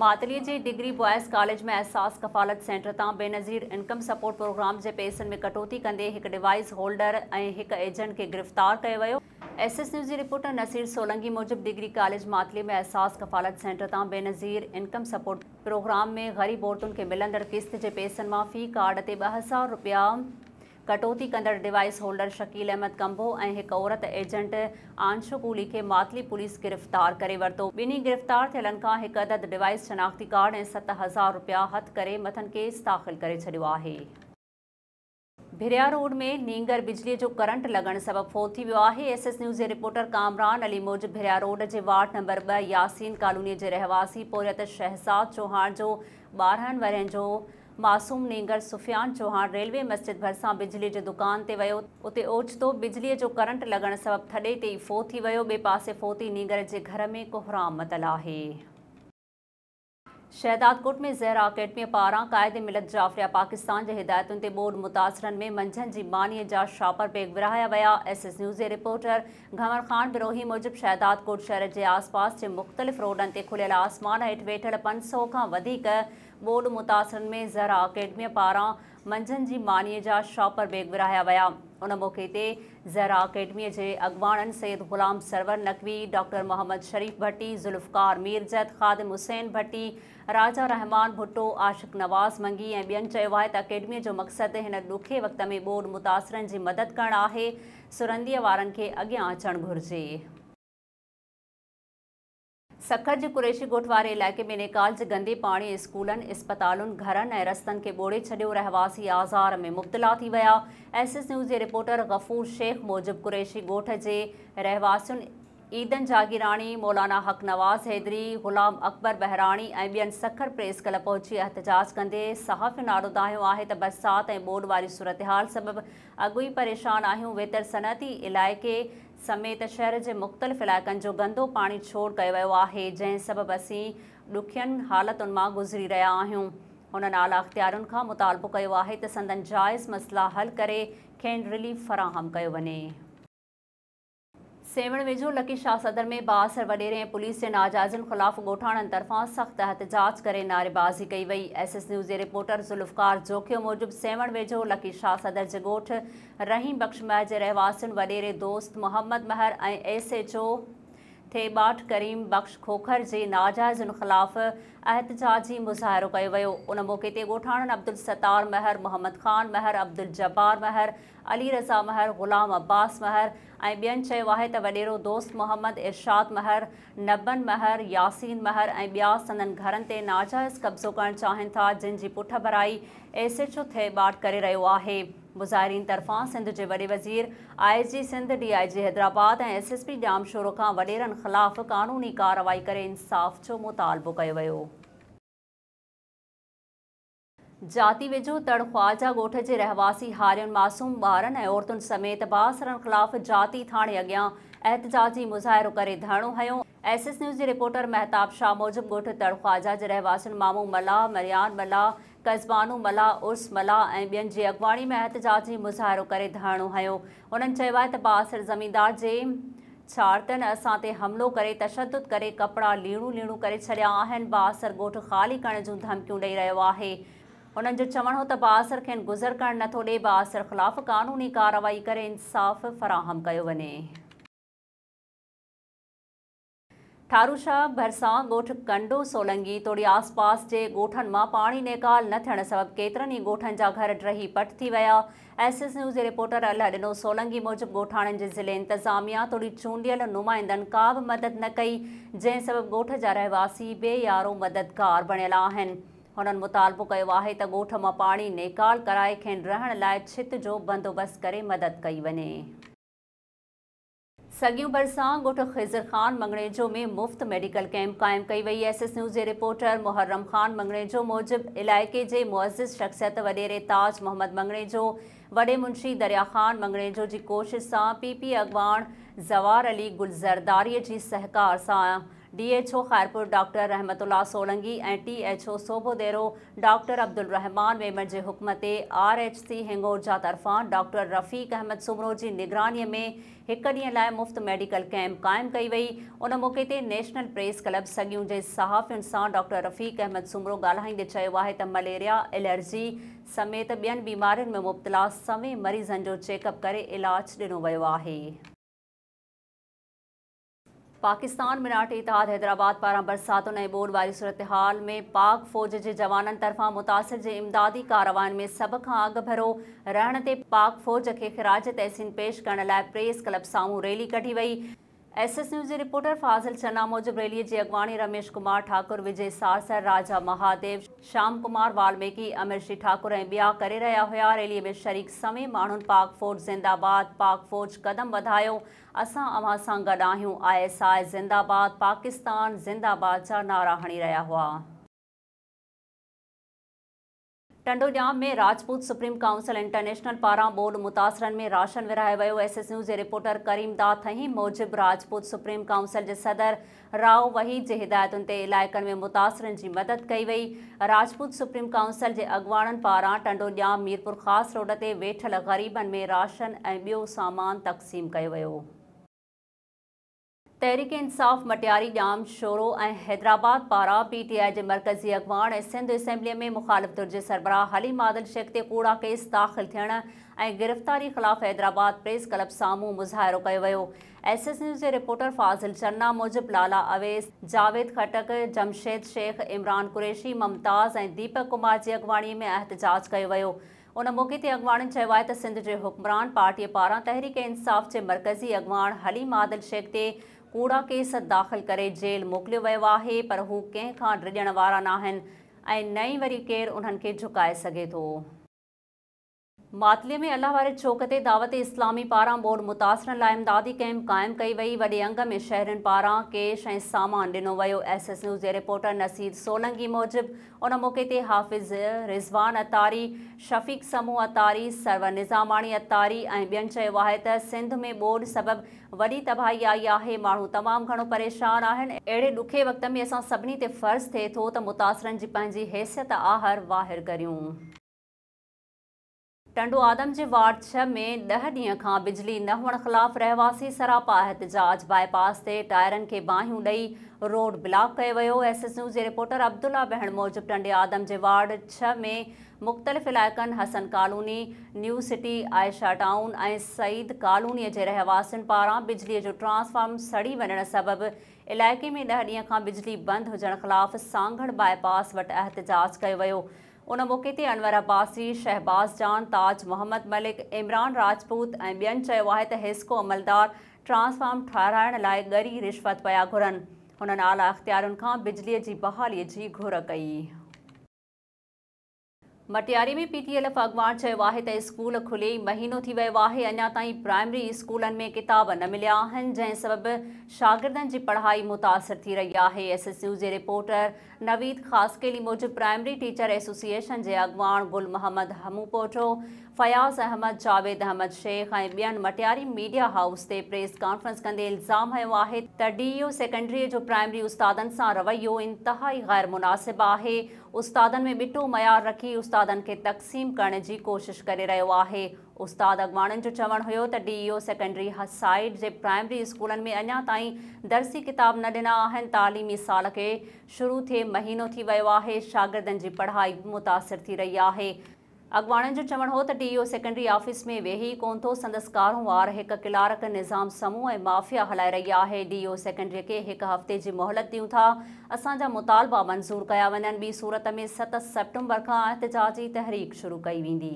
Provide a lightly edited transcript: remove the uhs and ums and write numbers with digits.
ماتلي جي degree boys college ۾ احساس ڪفالت centre تان بينظير انڪم سپورٽ پروگرام جي پئسن ۾ ڪٽوتي ڪندي هڪ ڊوائيس هولڊر ۽ هڪ ايجنٽ کي گرفتار ڪيو ويو. ايس ايس نيوز جي رپورٽر نصير سولنگي موجب ڊگري ڪاليج ماتلي ۾ احساس ڪفالت سينٽر تان بينظير انڪم سپورٽ پروگرام ۾ غريب عورتن کي ملندڙ قسط جي پئسن مان في ڪارڊ تي 2000 رپيا ڪٽوتي ڪندڙ ڊوائيس هولڊر شڪيل احمد ڪمبوهه ۽ هڪ عورت ايجنٽ آنشو ڪولهي کي ماتلي پوليس گرفتار ڪري ورتو. ٻنهي گرفتار ٿيلن کان هڪ عدد ڊوائيس شناختي ڪارڊ ۽ 7000 رپيا هٿ ڪري مٿن ڪيس داخل ڪري ڇڏيو آهي. ڀريا روڊ ۾ نينگر بجلي جو ڪرنٽ لڳڻ سبب فوت ٿي ويو آهي. ايس ايس نيوز جي رپورٽر ڪامران علي موجب ڀريا روڊ جي وارڊ نمبر 2 ياسين ڪالوني جي رهواسي پورهيت شهزاد چوهاڻ جو 12 ورهين جو معصوم نينگر سفيان چوهاڻ ريلوي مسجد ڀرسان بجلي جي دڪان تي ويو، اتي اوچتو بجلي جو ڪرنٽ لڳڻ سبب ٿڏي تي ئي فوت ٿي ويو، ٻئي پاسي فوتي نينگر جي گهر ۾ ڪهرام متل آهي. شهدادڪوٽ ۾ زهرا اڪيڊميء پاران قائد ملت جعفريه پاڪستان جي هدايتن تي ٻوڏ متاثرن ۾ منجهند جي مانيء جا شاپر بيگ ورهايا ويا. ايس ايس نيوز جي رپورٽر گهنور خان بروهي موجب شهدادڪوٽ شهر جي آسپاس جي مختلف روڊن تي کليل آسمان هيٺ ويٺل 500 کان وڌيڪ ٻوڏ متاثرن ۾ زهرا اڪيڊميء پاران منجهند جي مانيء جا شاپر بيگ ورهايا ويا. ان موقعي تي زهرا اڪيڊميء جي اڳواڻن سيد غلام سرور نقوي، ڊاڪٽر محمد شريف ڀٽي، ذوالفقار ميرجت، خادم حسين ڀٽي، راجا رحمان ڀٽو، عاشق نواز منگي ۽ ٻين چيو آهي ته اڪيڊميء جو مقصد هن ڏکي وقت ۾ ٻوڏ متاثرن جي مدد ڪرڻ آهي، سرنديء وارن کي اڳيان اچڻ گهرجي. سکر جي قريشي ڳوٺ واري علائقي ۾ نيڪال جي گندي پاڻي اسڪولن، اسپتالن، گهرن ۽ رستن کي ٻوڙي ڇڏيو، رهواسي آزار ۾ مبتلا ٿي ويا. ايس ايس نيوز جي رپورٽر غفور شيخ موجب قريشي ڳوٺ جي رهواسين عيدن جاگيراڻي، مولانا حق نواز حيدري، غلام اڪبر بهراڻي ۽ ٻين سکر پريس ڪلب پهچي احتجاج ڪندي صحافين آڏو دانهيو آهي ته برسات ۽ ٻوڏ واري صورتحال سبب اڳ ئي پريشان آهيون، ويتر صنعتي علائقي سميت شهر جي مختلف علائقن جو گندو پاڻي ڇوڙ ڪيو ويو آهي، جنهن سبب اسين ڏکين حالتن مان گذري رهيا آهيون. هنن اعليٰ اختيارين کان مطالبو ڪيو آهي ته سندن جائز مسئلا حل ڪري کين رليف فراهم ڪيو وڃي. سيوهڻ ويجهو لڪي شاهه صدر ۾ بااثر وڏيري ۽ پوليس جي ناجائزين خلاف ڳوٺاڻن طرفان سخت احتجاج ڪري نعريبازي ڪئي وئي. ايس ايس نيوز جي رپورٽر ذوالفقار جوکيو موجب سيوهڻ ويجهو لڪي شاهه صدر جي ڳوٺ رحيم بخش مهر جي رهواسين وڏيري دوست محمد مهر ۽ ايس ايڇ او ٿيٻاٽ ڪريم بخش کوکر جي ناجائزين خلاف احتجاجي مظاهرو ڪيو ويو. ان موقعي تي ڳوٺاڻن عبدالستار مهر، محمد خان مهر، عبدالجبار مهر، علي رضا مهر، غلام عباس مهر ۽ ٻين چيو آهي ته وڏيرو دوست محمد، ارشاد مهر، نبن مهر، ياسين مهر ۽ ٻيا سندن گهرن تي ناجائز قبضو ڪرڻ چاهين ٿا جن جي پٺڀرائي ايس ايڇ او ٿيٻاٽ ڪري رهيو آهي. مظاهرين طرفان سنڌ جي وڏي وزير، I G Sindh, D I G Hyderabad ۽ S S P Jamshoro کان وڏيرن خلاف قانوني ڪارروائي ڪري انصاف جو مطالبو ڪيو ويو. جاتي ويجهو تڙ خواجه ڳوٺ جي رهواسي هارين، معصوم ٻارن ۽ عورتن سميت بااثرن خلاف جاتي ٿاڻي اڳيان احتجاجي مظاهرو ڪري ڌرڻو هنيو. ايس ايس نيوز جي رپورٽر مهتاب شاهه موجب ڳوٺ تڙ خواجه جي رهواسين مامو ملاح، مريان ملاح، قزبانو ملاح، عرس ملاح ۽ ٻين جي اڳواڻي ۾ احتجاجي مظاهرو ڪري ڌرڻو هنيو. هنن چيو آهي ته بااثر زميندار جي ڇاڙتن اسان تي حملو ڪري تشدد ڪري ڪپڙا ليڻون ليڻون ڪري ڇڏيا آهن، بااثر ڳوٺ خالي ڪرڻ جون ڌمڪيون ڏئي رهيو آهي. هنن جو چوڻ هو ته بااثر کين گذر ڪرڻ نٿو ڏئي، بااثر خلاف قانوني ڪارروائي ڪري انصاف فراهم ڪيو وڃي. ٺاروشاه ڀرسان ڳوٺ ڪنڊو سولنگي توڙي آسپاس جي ڳوٺن مان پاڻي نيڪال نه ٿيڻ سبب ڪيترن ئي ڳوٺن جا گهر ڊهي پٽ ٿي ويا. ايس ايس نيوز جي رپورٽر الهه ڏنو سولنگي موجب ڳوٺاڻن جي ضلعي انتظاميا توڙي چونڊيل نمائندن ڪا به مدد نه ڪئي جنهن سبب ڳوٺ جا رهواسي بي يارو مددگار بڻيل آهن. هنن مطالبو ڪيو آهي ته ڳوٺ مان پاڻي نيڪال ڪرائي کين رهڻ لاء ڇت جو بندوبست ڪري مدد ڪئي وڃي. سڳيون ڀرسان ڳوٺ خضر خان مڱڻيجو ۾ مفت ميڊيڪل ڪئمپ قائم ڪئي وئي. ايس ايس نيوز جي رپورٽر محرم خان مڱڻيجو موجب علائقي جي معزز شخصيت وڏيري تاج محمد مڱڻيجو، وڏي منشي دريا خان مڱڻيجو جي ڪوشش سان پي پي اڳواڻ زوار علي گل زرداري جي سهڪار سان D H O Khairpur doctor Rahmat Ullah Solangi ۽ T H O Sobhodero doctor Abdulrahman Memon جي حڪم تي آر ايڇ سي هنڱورجا طرفان ڊاڪٽر رفيق احمد سومرو جي نگراني ۾ هڪ ڏينهن لاء مفت ميڊيڪل ڪئمپ قائم ڪئي وئي. ان موقعي تي نيشنل پريس ڪلب سڳيون جي صحافين سان ڊاڪٽر رفيق احمد سومرو ڳالهائيندي چيو آهي ته مليريا، الرجي سميت ٻين بيمارين ۾ مبتلا سوين مريضن جو چيڪ اپ ڪري علاج ڏنو ويو آهي. پاڪستان مينارٽي اتحاد حيدرآباد پاران برساتن ۽ ٻوڏ واري صورتحال ۾ پاڪ فوج جي جوانن طرفان متاثر جي امدادي ڪاررواين ۾ سڀ کان اڳڀرو رهڻ تي پاڪ فوج کي خراج تحسين پيش ڪرڻ لاء پريس ڪلب سامهون ريلي ڪڍي وئي. ايس ايس نيوز جي رپورٽر فاضل چنا موجب ريلي جي اڳواڻي رميش ڪمار ٺاڪر، وجي سارسر، راجا مهاديو، شام ڪمار والميڪي، امرشي ٺاڪر ۽ ٻيا ڪري رهيا هيا. ريلي ۾ شريڪ سوين ماڻهن پاڪ فوج زنده باد، پاڪ فوج قدم وڌايو، اسان اوهان سان گڏ آهيون، I S I زنده باد، پاڪستان زنده باد جا نعرا هڻي رهيا هئا. Tando Jam ۾ Rajput supreme council international پاران ٻوڏ متاثرن ۾ راشن ورهايو ويو. ايس ايس نيوز جي رپورٽر ڪريم داد ٿهيم موجب راجپوت سپريم ڪائونسل جي صدر رائو وحيد جي هدايتن تي علائقن ۾ متاثرن جي مدد ڪئي وئي. راجپوت سپريم ڪائونسل جي اڳواڻن پاران ٽنڊوڄام ميرپورخاص روڊ تي ويٺل غريبن ۾ راشن ۽ ٻيو سامان تقسيم ڪيو ويو. تحريڪ انصاف مٽياري ڄام شورو ۽ حيدرآباد پاران پي ٽي آء جي مرڪزي اڳواڻ ۽ سنڌ اسيمبلي ۾ مخالف ڌر جي سربراهه حليم عادل شيخ تي ڪوڙا ڪيس داخل ٿيڻ ۽ گرفتاري خلاف حيدرآباد پريس ڪلب سامهون مظاهرو ڪيو ويو. ايس ايس نيوز جي رپورٽر فاضل چنا موجب لالا اويس، جاويد خٽڪ، جمشيد شيخ، عمران قريشي، ممتاز ۽ ديپڪ ڪمار جي اڳواڻي ۾ احتجاج ڪيو ويو. ان موقعي تي اڳواڻن چيو آهي ته سنڌ جي حڪمران پارٽي پاران تحريڪ انصاف جي مرڪزي اڳواڻ حليم عادل شيخ تي ڪوڙا ڪيس داخل ڪري جيل موڪليو ويو آهي پر هو ڪنهن کان ڊڄڻ وارا ناهن ۽ نه ئي وري ڪير انهن کي جهڪائي سگهي ٿو. ماتلي ۾ الله واري چوڪ تي دعوت اسلامي پاران ٻوڏ متاثرن لاء امدادي ڪئمپ قائم ڪئي وئي، وڏي انگ ۾ شهرين پاران ڪيش ۽ سامان ڏنو ويو. ايس ايس نيوز جي رپورٽر نصير سولنگي موجب ان موقعي تي حافظ رضوان عطاري، شفيق سمون عطاري، سرور نظاماڻي عطاري ۽ ٻين چيو آهي ته سنڌ ۾ ٻوڏ سبب وڏي تباهي آئي آهي، ماڻهو تمام گهڻو پريشان آهن، اهڙي ڏکي وقت ۾ اسان سڀني تي فرض ٿئي ٿو ته متاثرن جي پنهنجي حيثيت آهر واهر ڪريون. ٽنڊو آدم جي وارڊ 6 ۾ 10 ڏينهن کان بجلي نه هئڻ خلاف رهواسي سراپا احتجاج، باء پاس تي ٽائرن کي باهيون ڏئي روڊ بلاڪ ڪيو ويو. ايس ايس نيوز جي رپورٽر عبدالله بهڻ موجب ٽنڊي آدم جي وارڊ 6 ۾ مختلف علائقن Hassan colony, new city, Ayesha town ۽ Saeed colony جي رهواسين پاران بجلي جو ٽرانسفارم سڙي وڃڻ سبب علائقي ۾ 10 ڏينهن کان بجلي بند هجڻ خلاف سانگهڙ باء پاس وٽ احتجاج ڪيو ويو. ان موقعي تي انور عباسي، شهباز جان، تاج محمد ملڪ، عمران راجپوت ۽ ٻين چيو آهي ته حيسڪو عملدار ٽرانسفارم ٺاهرائڻ لاء ڳري رشوت پيا گهرن. هنن اعليٰ اختيارين کان بجلي جي بحالي جي گهر ڪئي. Matiari ۾ P T L F اڳواڻ چيو آهي ته اسڪول کلي ئي مهينو ٿي ويو آهي اڃا تائين پرائمري اسڪولن ۾ ڪتاب نه مليا آهن جنهن سبب شاگردن جي پڙهائي متاثر ٿي رهي آهي. ايس ايس نيوز جي رپورٽر نويد خاصخيلي موجب پرائمري ٽيچر ايسوسيئيشن جي اڳواڻ گل محمد هموپوٽو، فياض احمد، جاويد احمد شيخ ۽ ٻين مٽياري ميڊيا هائوس تي پريس ڪانفرنس ڪندي الزام هنيو آهي ته ڊي اي او سيڪنڊري جو پرائمري استادن سان رويو انتهائي غير مناسب آهي، استادن ۾ ٻٽو معيار رکي استادن کي تقسيم ڪرڻ جي ڪوشش ڪري رهيو آهي. استاد اڳواڻن جو چوڻ هيو ته ڊي اي او سيڪنڊري سائيڊ جي پرائمري اسڪولن ۾ اڃا تائين درسي ڪتاب نه ڏنا آهن، تعليمي سال کي شروع ٿئي مهينو ٿي ويو آهي، شاگردن جي پڙهائي به متاثر ٿي رهي آهي. اڳواڻن جو چوڻ هو ته ڊي اي او سيڪنڊري آفيس ۾ ويهي ئي ڪونه ٿو، سندس ڪاروهنوار هڪ ڪلارڪ نظام سمون ۽ مافيا هلائي رهي آهي، ڊي اي او سيڪنڊري کي هڪ هفتي جي مهلت ڏيون ٿا، اسان جا مطالبا منظور ڪيا وڃن، ٻي صورت ۾ 7 سيپٽمبر کان احتجاجي تحريڪ شروع ڪئي ويندي.